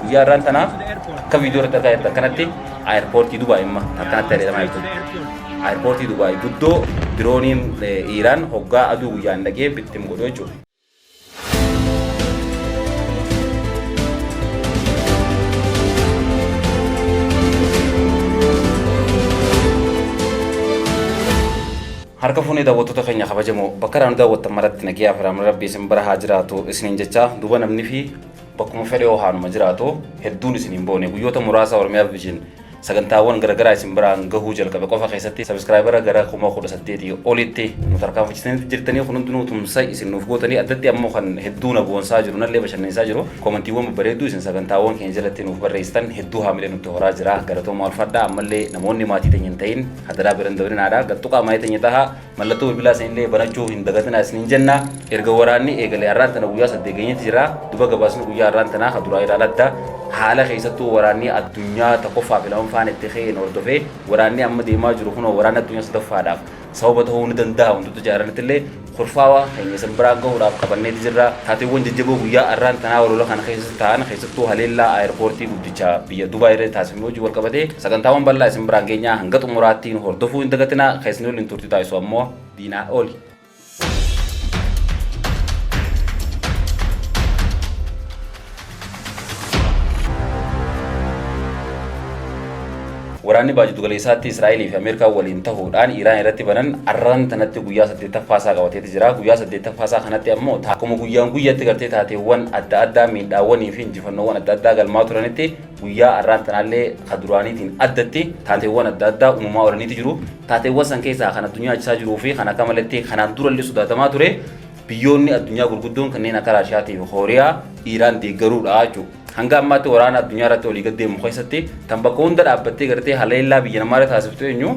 Guyyaa har'aan tanaa akka viidiyoo irratti argaa jirtan kanatti aayirpoortii Dubaay amma akkanatti haleelamaa jirtu. Aayirpoortii Dubaay guddoo dirooniin Iiraan hoggaa aduu guyyaan dhaqee bittim godhu jechuudha. Harka fuunee daawwattoota keenya kabajamoo bakka irraa nu daawwattan maratti nagiyaa fi rahmanni rabbii isin bira haa jiraatu isiniin jecha duuba namni fi bakkuma fedhe hoo haanuma jiraatu hedduun isiniin boone guyyoota muraasa Oromiyaa Vision sagantaawwan garagaraa isin biraan gahuu jalqabe qofa keessatti sabiskiraayibara gara 18,000 olitti nu tarkaanfachiisanii jirtanii. Kun hundinuu tumsa isin nuuf gootanii, addatti ammoo kan hedduu na boonsaa jiru, nallee bashannansiisaa jiru, koomantiiwwan babbareedduu isin sagantaawwan keenya jalatti nuuf barreessitan hedduu haamilee nutti horaa jira. Galatoomaa, ulfaadhaa. Ammallee namoonni maatii teenya hin ta'in hadaraa biran dabalinaadha gattuqaa maatii teenya tahaa, mallattoo bilbilaa isinillee banachuu hin dagatinaa isiniin jenna. Erga waraanni eegale har'aan tana guyyaa 8 geenyetti jira. Duba gabaasni guyyaa har'aan tanaa ka duraa irraa adda haala keessattuu waraanni addunyaa tokkoffaa fi lammaffaan itti ka'een hordofee waraanni amma deemaa jiru kunoo waraanni addunyaa sadaffaadhaaf sababa ta'uu ni danda'a wantoota jaaranitti illee kurfaawa keenya isin biraan gahuudhaaf qabanneeti jirra. Taateewwan jajjaboo guyyaa har'aan tanaa walola kana keessatti ta'an, keessattuu haleellaa aayirpoortii guddicha biyya Dubaay irratti taasifame wajjin wal qabatee sagantaawwan bal'aa isin biraan geenyaa, hanga xumuraattiin hordofuu hin dagatinaa. Keessan waliin turtii taasisu ammoo Diinaa Ooli. Waraanni baha jiddugaleessaatti Israa'elii fi Ameerikaa waliin tahuudhaan Iraan irratti banan arran tanatti guyyaa 8ffaa isaa qabateeti jira. Guyyaa 8ffaa isaa kanatti ammoo akkuma guyyaan guyyatti gartee taateewwan adda addaa, miidhaawwanii fi injifannoowwan adda addaa galmaa turanitti, guyyaa arraan tanaallee ka duraaniitiin addatti taateewwan adda addaa uumamaa oolaniiti jiru. Taateewwan san keessaa kan addunyaa achisaa jiruu fi kan akka malatti kanaan durallee sodaatamaa ture biyyoonni addunyaa gurguddoon kanneen akka Raashiyaatii fi Kooriyaa Iiraan deeggaruudha jechuudha. Hanga ammaatti waraana addunyaa irratti olii gad deemu keessatti tan bakka hunda dhaabbattee gartee haleellaa biyya namaa irra taasiftu eenyu?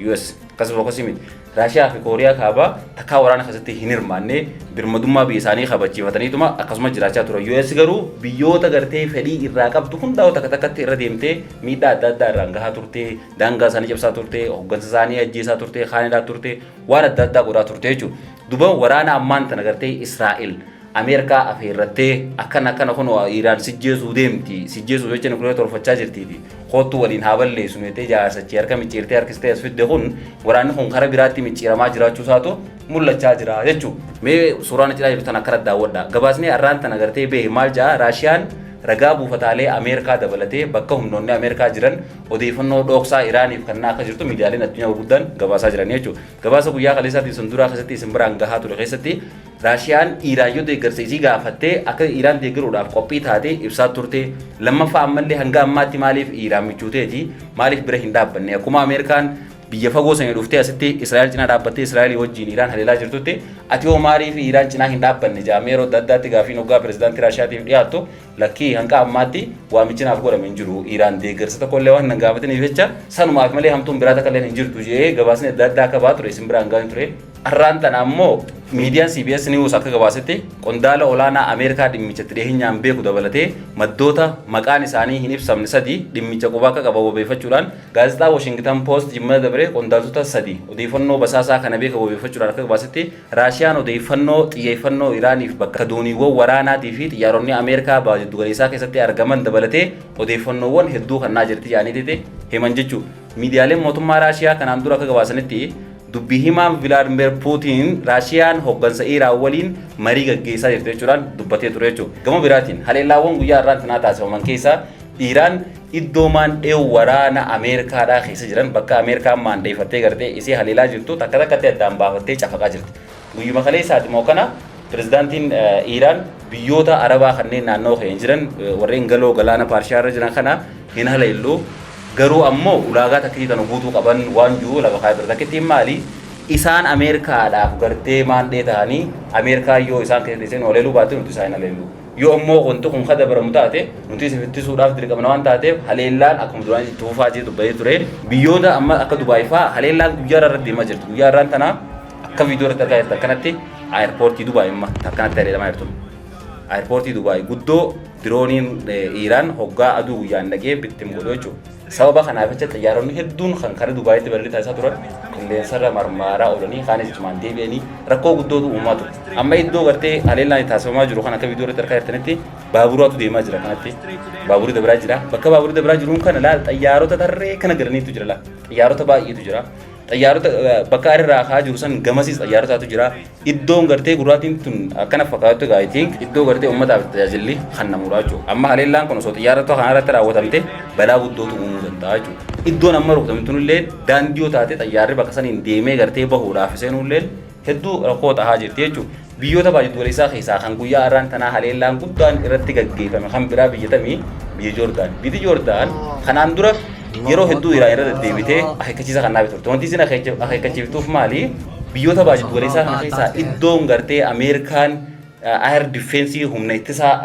US. Akkasuma akkasii miti. Raashiyaa fi Kooriyaa kaabaa takkaa waraana keessatti hin hirmaanne, birmadummaa biyya isaanii kabachiifataniituma akkasuma jiraachaa turan. US garuu biyyoota gartee fedhii irraa qabdu hundaa'u takka takkatti irra deemtee miidhaa adda addaa irraan gahaa turte, daangaa isaanii cabsaa turte, hooggansa isaanii ajjeesaa turte, kaan hidhaa turte, waan adda addaa godhaa turte jechuudha. Duba waraana ammaan tana gartee Israa'el Ameerikaa afeerrattee akkana akkana kunoo Iiraan sijjeesuu deemti, sijjeesuu jecha nukileera tolfachaa jirtiiti, koottu waliin haa balleessu jettee jaarsachii harka micciirtee harkistee as fidde kun waraanni kun kara biraatti micciiramaa jiraachuu isaatu mul'achaa jira jechuudha. Mee suuraan achi jirtu tana akkana daawwadha. Gabaasni har'aan tana gartee bahe maal jedha? Raashiyaan ragaa buufataalee Ameerikaa dabalatee bakka humnoonni Ameerikaa jiran odeeffannoo dhooksaa Iraaniif kennaa akka jirtu miidiyaaleen addunyaa gurguddaan gabaasaa jiran jechuudha. Gabaasa guyyaa kaleessaatiin sun duraa keessatti isin biraan gahaa ture keessatti Raashiyaan Iiraan yoo deeggarsa isii gaafattee akka Iiraan deeggaruudhaaf qophii taate ibsaa turte. Lammaffaa ammallee hanga ammaatti maaliif Iiraan michuuteeti maaliif bira hin dhaabbanne? Akkuma Ameerikaan biyya fagoo sanii dhuftee asitti Israa'el cinaa dhaabbattee Israa'el wajjin Iiraan haleelaa jirtutti, ati hoo maaliif Iiraan cinaa hin dhaabbanne jaamee yeroo adda addaatti gaafiin hoggaa pirezidaantii Raashiyaatiif dhiyaattu, lakkii, hanga ammaatti waamichi naaf godhame hin jiru, Iiraan deeggarsa tokko illee waan nan gaafataniif jecha sanumaaf malee hamtuun biraa takka illee hin jirtu jee gabaasni adda addaa akka ba'aa ture isin biraan gahan ture. Har'aan tana ammoo miidiyaan CBS News akka gabaasetti qondaala olaanaa Ameerikaa dhimmichatti dhiyeenyaan beeku dabalatee maddoota maqaan isaanii hin ibsamne sadi dhimmicha quba akka qaban wabeeffachuudhaan, gaazexaa Washington Post jimmata dabre qondaaltota sadi odeeffannoo basaasaa kana beekan wabeeffachuudhaan akka gabaasetti, Raashiyaan odeeffannoo xiyyeeffannoo Iraaniif bakka dooniiwwan waraanaatii fi xiyyaaronni Ameerikaa baha jiddugaleessaa keessatti argaman dabalatee odeeffannoowwan hedduu kennaa jirti jedhaniiti himan jechuudha. Miidiyaaleen mootummaa Raashiyaa kanaan dura akka gabaasanitti dubbi himaan Vilaadimir Puutiin Raashiyaan hoggansa Iiraan waliin marii gaggeessaa jirti jechuudhaan dubbatee ture jechuudha. Gama biraatiin haleellaawwan guyyaa har'aan tanaa taasifaman keessaa Iiraan iddoo maandhee waraana Ameerikaadhaa keessa jiran, bakka Ameerikaan maandheeffattee gartee isii haleelaa jirtu takka takkatti addaan baafattee cafaqaa jirti. Guyyuma kaleessaati moo kana pirezidaantiin Iiraan biyyoota Arabaa kanneen naannoo keenya jiran, warreen galoo galaana Paarshiyaa irra jiran kana hin haleellu, garuu ammoo ulaagaa takkitii tana guutuu qaban waan jiru lafa kaa'ee ture. Takkittiin maali? Isaan Ameerikaadhaaf gartee maandhee ta'anii Ameerikaa yoo isaan keessatti isheen haleeluu baatte nuti isaan hin haleellu. Yoo ammoo wanti kun ka dabaramu taate nuti isif ittisuudhaaf dirqamna waan taateef haleellaan akkuma duraan itti fufaa jiru dubbatee ture. Biyyoota amma akka Dubaay fa'aa haleellaan guyyaa irra deemaa jirti. Guyyaa irraan tana akka viidiyoo irratti argaa jirtan kanatti aayirpoortii Dubaay amma akkanatti haleelamaa jirtu. Aayirpoortii Dubaay guddoo dirooniin Iiraan hoggaa aduu guyyaan dhaqee bittim godhu jechuudha. Sababa kanaaf jecha xiyyaaronni hedduun kan kara Dubaayitti balalii taasisaa turan qilleensarra marmaaraa oolanii kaanis ichumaan deebi'anii rakkoo guddootu uumamaa ture. Amma iddoo gartee haleellaan taasifamaa jiru kan akka viidiyoo irratti argaa jirtanitti Baaburaatu deemaa jira kanatti. Baaburri dabraa jira. Bakka baaburri dabraa jiruun kana laal, xayyaarota tarree kana galaniitu jira laal. Xayyaarota baay'eetu jira. Xayyaarota bakka irraa ka'aa jiru san gamasiis xayyaarotatu jira. Iddoon gartee gurraatiin tun akkana fakkaatu egaa, I think iddoo gartee uummataaf tajaajilli kennamudha jechuudha. Amma haleellaan kun osoo xiyyaarota kana irratti raawwatamte balaa guddootu uumuu danda'a jechuudha. Iddoon amma rukutamte tunillee daandii yoo taate, xayyaarri bakka saniin deemee gartee bahuudhaaf seenullee hedduu rakkoo tahaa jirti jechuudha. Biyyoota baay'ee waliisaa keessaa kan guyyaa har'aan tanaa haleellaan guddaan irratti gaggeeffame kan biraa biyya tamii? Biyya Joordaan. Biyyi Joordaan kanaan dura yeroo hedduu Iraan irra deddeebitee akeekkachiisa kan dhaabe turte. Wanti isin akeekkachiiftuuf maali? Biyyoota baay'ee waliisaa kana keessaa iddoon gartee Ameerikaan air defense, humna ittisaa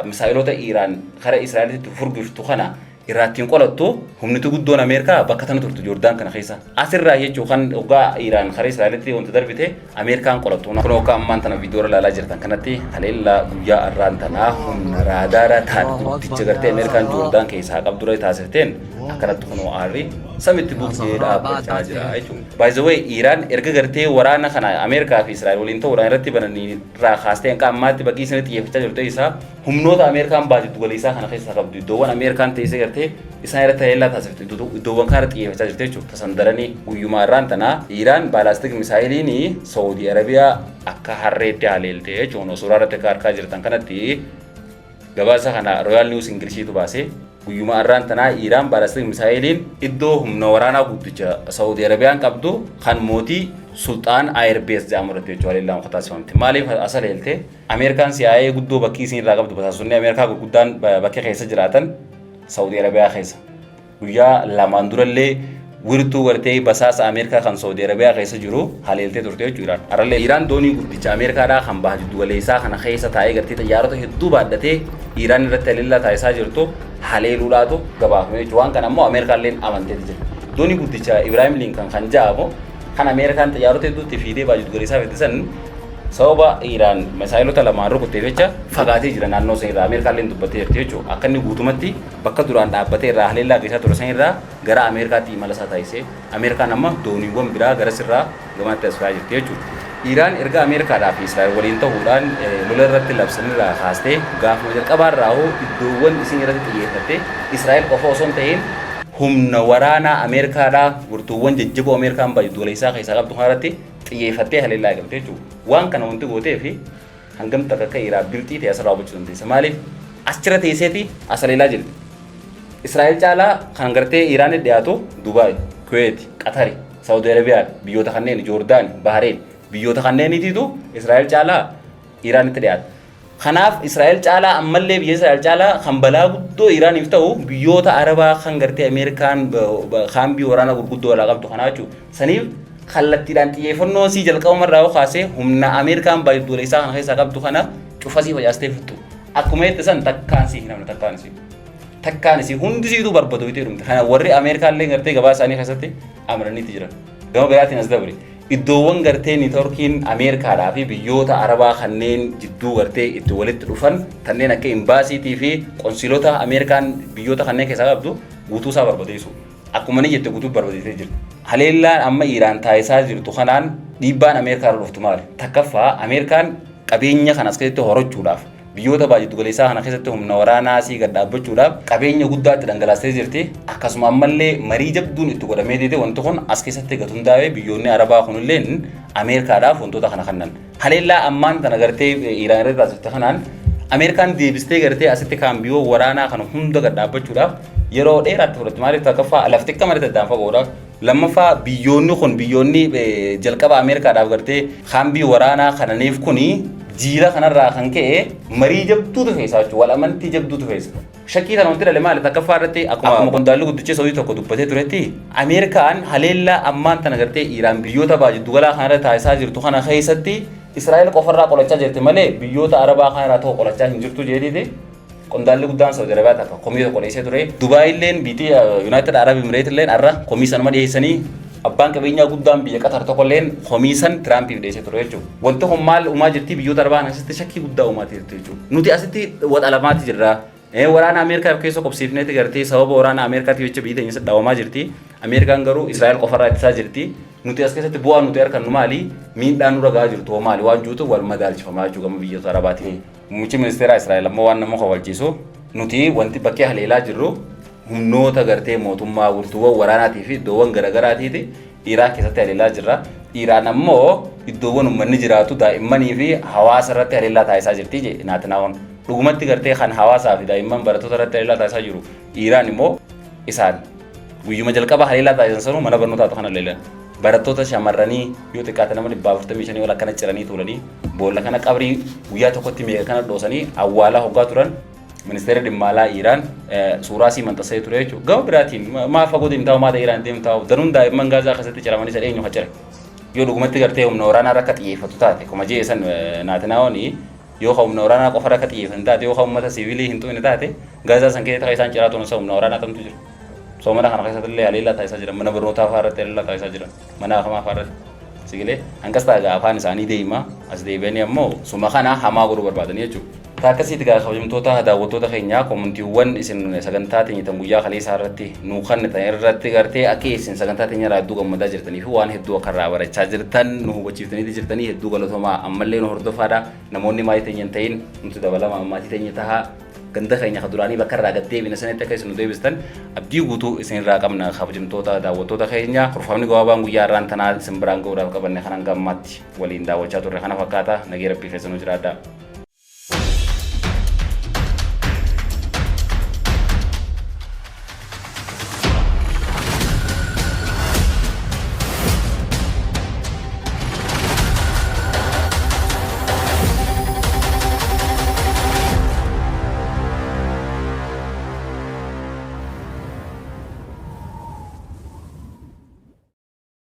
misaa'ilota Iraan kara Israa'elitti furgiftu kana irraa ittiin qolattu, humnitu guddoon Ameerikaa bakka tana turtu, Joordaan kana keessa. Asirraa jechuun kan hoggaa Iraan karaa Israa'elitti wanta darbite Ameerikaan qolattu. Kun hoggaa ammaan tana viidiyoo irra ilaalaa jirtan kanatti haleellaa guyyaa har'aan tanaa humna raadaara ta'an guddicha gartee Ameerikaan Joordaan keessaa qabdura taasifteen akkanatti kunoo aarri samitti bukkee dhaabbachaa jira jechuudha. By the way, Iraan erga gartee waraana kana Ameerikaa fi Israa'el waliin ta'uudhaan irratti bananii irraa kaastee hanga ammaatti bakki isin xiyyeeffachaa jirtu isaa humnoota Ameerikaan baajattu galiisaa kana keessaa qabdu, iddoowwan Ameerikaan teessee gartee isaan irratti haleellaa taasiftu, iddoowwan kana irratti xiyyeeffachaa jirti jechuudha. Tasan daranii guyyumaa irraan tanaa Iraan ballistic misaayiliin Saudi Arabiyaa akka harreetti haleelte jechuudha. Suuraa irratti akka argaa jirtan kanatti gabaasa kana Royal News Ingiliishiitu baase. Guyyuma har'aan tanaa Iraan ballistic misaayiliin iddoo humna waraanaa guddicha Saudi Arabiyaan qabdu kan mootii Sulxaan Air Base jedhamu irratti jechuudha haleellaan kan taasifamte. Maaliif asa leelte? Ameerikaan CIA guddoo bakkii isin irraa qabdu, basaasonni Ameerikaa gurguddaan bakkee keessa jiraatan Saudi Arabiyaa keessa. Guyyaa lamaan durallee wirtuu gartee basaasa Ameerikaa kan Saudi Arabiyaa keessa jiru haleeltee turte jechuudha Iraan. Har'allee Iraan doonii guddicha Ameerikaadhaa kan baha jiddu galeessaa kana keessa taa'ee gartee xiyyaarota hedduu baadhatee Iraan irratti haleellaa taasisaa jirtu haleeluudhaatu gabaafame jechuudha. Waan kana ammoo Ameerikaalleen amanteeti jira. Doonii guddicha Ibraahim Linkan kan jedhamu kan Ameerikaan xiyyaarota hedduutti fiidee baha jiddu galeessaa fidde san sababa Iraan misaayilota lamaan rukutteef jecha fagaatee jira naannoo san irraa. Ameerikaalleen dubbattee jirti jechuudha. Akka inni guutumatti bakka duraan dhaabbatee irraa haleellaa geessaa ture san irraa gara Ameerikaatti imala isaa taasisee, Ameerikaan amma dooniiwwan biraa gara sirraa gamatti as fe'aa jirti jechuudha. Iraan erga Ameerikaadhaa fi Israa'el waliin ta'uudhaan lola irratti labsanirraa kaastee gaafuma jalqabaarraa hoo iddoowwan isin irratti xiyyeeffatte Israa'el qofa osoo hin ta'in humna waraanaa Ameerikaadhaa, gurtuuwwan jajjaboo Ameerikaan baay'ee galeessaa keessaa qabdu kanarratti xiyyeeffattee haleellaa eegalte jechuudha. Waan kana wanti gootee fi hangam takka akka Iraan bilxii ta'e asirraa hubachuu dandeessa. Maaliif achirra teesseeti as haleelaa jirti? Israa'el caalaa kan gartee Iraan dhiyaatu Dubaay, Kuweet, Qatari, Saudi Arabiyaan, biyyoota kanneen Joordaan, Bahareen, biyyoota kanneeniitiitu Israa'el caalaa Iraanitti dhiyaata. Kanaaf Israa'el caalaa, ammallee biyya Israa'el caalaa kan balaa guddoo Iraaniif ta'u biyyoota Arabaa kan gartee Ameerikaan kaambii waraanaa gurguddoo alaa qabdu kanaa jechuudha. Saniif kallattiidhaan xiyyeeffannoo sii jalqabumarraa yoo kaasee humna Ameerikaan baay'ee isaa kana keessaa qabdu kana cufasii facaastee fixxu. Akkuma jette san takkaan sii hin hafne, takkaan sii. Takkaan isii hundi siituu barbadu itee dhumte. Kana warri Ameerikaan illee gartee gabaa isaanii keessatti amananiitti jiran. Gama biraatiin as dabre. Iddoowwan gartee niitoorkiin Ameerikaadhaa fi biyyoota Arabaa kanneen jidduu gartee itti walitti dhufan, kanneen akka imbaasiitii fi qonsiilota Ameerikaan biyyoota kanneen keessaa qabdu guutuu isaa barbadeessu. Akkuma ni jette guutuu barbadeessee jirti. Haleellaan amma Iraan taasisaa jirtu kanaan dhiibbaan Ameerikaa irra dhuftu maali? Takkaffaa, Ameerikaan qabeenya kana as keessatti horachuudhaaf, biyyoota baay'ee galeessaa kana keessatti humna waraanaa asii gad dhaabbachuudhaaf qabeenya guddaa itti dhangalaastee jirti. Akkasuma ammallee marii jabduun itti godhamee deete wanti kun as keessatti gad hundaa'ee biyyoonni Arabaa kunillee Ameerikaadhaaf wantoota kana kennan. Haleellaa ammaan tana gartee Iraan irratti taasifte kanaan Ameerikaan deebistee gartee asitti kaambiyoo waraanaa kana hunda gad dhaabbachuudhaaf yeroo dheeraatti fudhatti. Maaliif? Takkaffaa, lafti akka malee addaan fagoodha. Lammaffaa, biyyoonni kun biyyoonni jalqaba Ameerikaadhaaf gartee kaambii waraanaa kananiif kuni jiila kanarraa kan ka'e marii jabduutu feesa jechuudha. Wal amantii jabduutu feesa. Shakkii kana wanti dhale maali? Takkaffaa irratti, akkuma qondaalli guddichi Saudii tokko dubbatee turetti, Ameerikaan haleellaa ammaan tana gartee Iraan biyyoota baha jiddugalaa kanarra taasisaa jirtu kana keessatti Israa'el qofarraa qolachaa jirti malee biyyoota Arabaa kanarraa tokko qolachaa hin jirtu jedheeti qondaalli guddaan Saudi Arabiyaa takka komii tokko dhiyeessee ture. Dubaay illeen biitii United Arab Emirates illeen har'a komii sanuma dhiyeessanii, abbaan qabeenyaa guddaan biyya Qatar tokko illeen komii san Tiraampiif dhiyeessee ture jechuudha. Wanti kun maal uumaa jirti? Biyyoota Arabaa asitti shakkii guddaa uumaa jirti jechuudha. Nuti asitti waxalamaati jirra. Waraana Ameerikaa keessa qobsiifneeti gartee sababa waraana Ameerikaatiif jecha biyyi teenya dhawamaa jirti. Ameerikaan garuu Israa'el qofarraa ittisaa jirti. Nuti as keessatti bu'aa nuti argannu maali? Miidhaan nurra gahaa jirtu hoo maali? Waan juutu wal madaalchifamaa jechuudha gama biyyoota Arabaatiin. Muummichi ministeeraa Israa'el ammoo waan nama kofalchiisu, nuti wanti bakkee haleelaa jirru humnoota gartee mootummaa, wirtuuwwan waraanaatii fi iddoowwan garagaraatiiti Iraan keessatti haleelaa jirra. Iraan ammoo iddoowwan uummanni jiraatu, daa'immanii fi hawaasa irratti haleellaa taasisaa jirti jedhe Naatinaa'oon. Dhugumatti gartee kan hawaasaa fi daa'imman barattoota irratti haleellaa taasisaa jiru Iraan immoo isaan guyyuma jalqaba haleellaa taasisan sanuu mana barnootaatu kana haleelan. Barattoota shamarranii yoo xiqqaate nama 455 ol akkana ciranii tuulanii, boolla kana qabrii guyyaa tokkotti meeqa kana dhoosanii awwaalaa hoggaa turan ministeerri dhimma alaa Iiraan suuraa sii maxxansee ture jechuudha. Gama biraatiin maa fagoo deemtaa, maa Iiraan deemtaa, danuun daa'imman Gaazaa keessatti ciramanii isa eenyu cire? Yoo dhugumatti gartee humna waraanaa irra akka xiyyeeffatu taate, kuma jee san Naatinaa'oon, yoo ka humna waraanaa qofa irra akka xiyyeeffatu taate, yoo ka uummata siivilii hin tuqne taate, Gaazaa san keessatti kan isaan ciraa turan humna waraanaa tamtu jira. Soomana kana keessatti illee haleellaa taasisaa jiran, mana barnootaa fa'aa irratti haleellaa taasisaa jiran, mana akamaa fa'aa irratti. Sigilee hanqas ta'a afaan isaanii deema, as deebi'anii ammoo suma kana hamaa godhuu barbaadanii jechuudha. Akkasitti gaa, kabajamtoota daawwattoota keenyaa, commentiiwwan isin sagantaa teenya tan guyyaa kaleessaa irratti nuu kennitan irratti gartee akka isin sagantaa teenya irraa hedduu gammadaa jirtanii fi waan hedduu akka irraa barachaa jirtan nu hubachiiftaniiti jirtanii, hedduu galatoomaa. Ammallee nu hordofaadha. Namoonni maatii teenya hin ta'in nuti dabalama maatii teenya tahaa. Ganda keenya ka duraanii bakka irraa gad deebine sanitti akka isin nu deebistan abdii guutuu isinirraa qabna. Kabajamtoota daawwattoota keenya, kurfaamni gabaabaan guyyaa irraan tanaa isin biraan ga'uudhaaf qabanne kanan gammaatti waliin daawwachaa turre kana fakkaata. Nagee rabbii keessa nu jiraadha.